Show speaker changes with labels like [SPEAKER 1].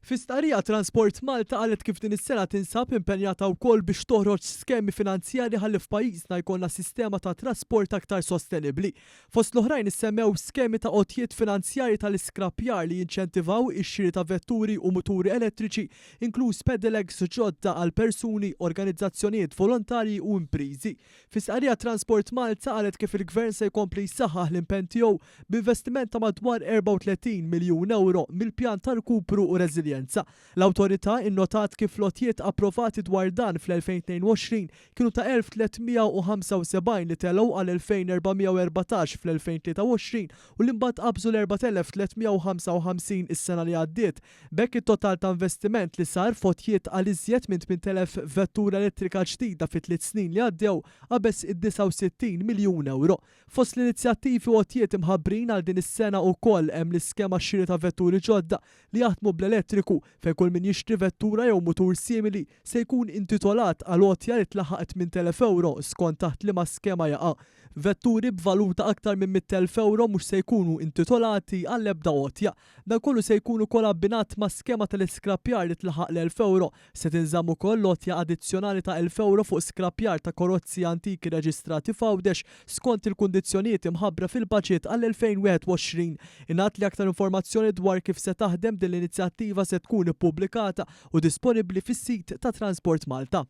[SPEAKER 1] Fi stqarrija Transport Malta qalet kif din is-sena tinsab impenjata wkoll biex toħroġ skemi finanzjarji ħalli f'pajjiżna jkollna sistema ta' trasport aktar sostenibbli. Fost l-oħrajn issemmew skemi ta' għotjiet finanzjarji tal-iskrappjar li jinċentivaw ix-xiri ta' vetturi u muturi elettriċi, inkluż pedelecs ġodda għal persuni, organizzazzjonijiet volontarji u impriżi. Fi stqarrija Transport Malta qalet kif il-Gvern se jkompli jsaħħaħ l-impenn tiegħu b'investiment ta' madwar 34 miljun ewro mill-Pjan ta' Rkupru u Reżiljenza. L-Awtorità innotat kif l-għotjiet approvati dwar dan fl-2022 kienu ta' 1,375 li telgħu għal 2,414 fl-2023 u li mbagħad qabżu l-4,355 is-sena li għaddiet. B'hekk it-total ta' investiment li sar f'għotjiet għal iżjed minn 8,000 vettura elettrika ġdida fit-tliet snin li għaddew qabeż id-69 miljun ewro. Fost l-inizjattivi u għotjiet imħabbrin għal din is-sena ukoll hemm l-iskema xiri ta' vetturi ġodda li jaħdmu bl-elettriku fejn kull min jixtri vettura jew mutur simili se jkun intitolat għal għotja li tlaħħaq 8,000 ewro skont taħt liema skema jaqa'. Vetturi b'valur ta' aktar minn 100,000 ewro mhux se jkunu intitolati għall-ebda għotja. Dan kollu se jkun ukoll abbinat ma' skema tal-iskrappjar li tlaħħaq l-1,000 ewro. Se tinżamm ukoll l-għotja addizzjonali ta' 1,000 ewro fuq skrappjar ta' karozzi antiki reġistrati f'Għawdex skont il-kundizzjonijiet imħabbra fil-baġit għall-2021. Ingħad li aktar informazzjoni dwar kif se taħdem din l-inizjattiva se tkun ippubblikata u disponibbli fis-sit ta' Transport Malta.